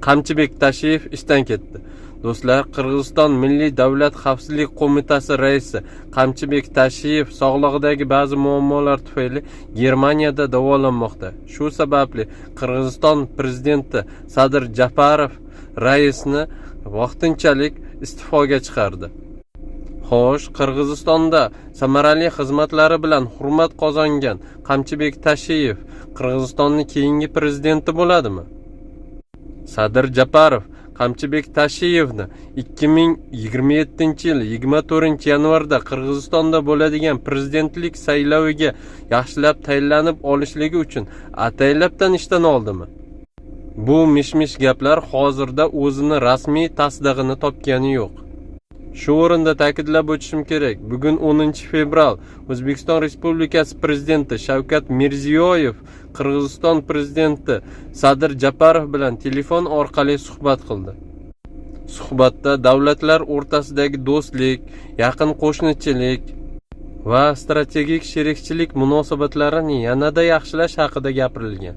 Qamchibek Tashiyev ishdan ketdi. Do'stlar, Qirg'iziston Milliy davlat xavfsizlik qo'mitasi raisi Qamchibek Tashiyev sog'lig'idagi ba'zi muammolar tufayli Germaniyada davolanmoqda. Shu sababli Qirg'iziston prezidenti Sadir Japarov raisni vaqtinchalik iste'foga chiqardi. Xo'sh, Qirg'izistonda samarali xizmatlari bilan hurmat qozongan Qamchibek Tashiyev Qirg'izistonning keyingi prezidenti bo'ladimi? Sadir Japarov Qamchibek Tashiyevni 2027-yil 24-yanvarda Qirg'izistonda bo'ladigan prezidentlik sayloviga yaxshilab tayyorlanib olishligi uchun ataylabdan ishdan oldimi? Bu mish-mish gaplar hozirda o'zini rasmiy tasdig'ini topgani yo'q. Shu o'rinda ta'kidlab o'tishim kerak, bugun 10-fevral O'zbekiston Respublikasi prezidenti Shavkat Mirziyoyev Qirg'iziston prezidenti Sadir Japarov bilan telefon orqali suhbat qildi. Suhbatda davlatlar o'rtasidagi do'stlik, yaqin qo'shnichilik va strategik sherikchilik munosabatlarini yanada yaxshilash haqida gapirilgan.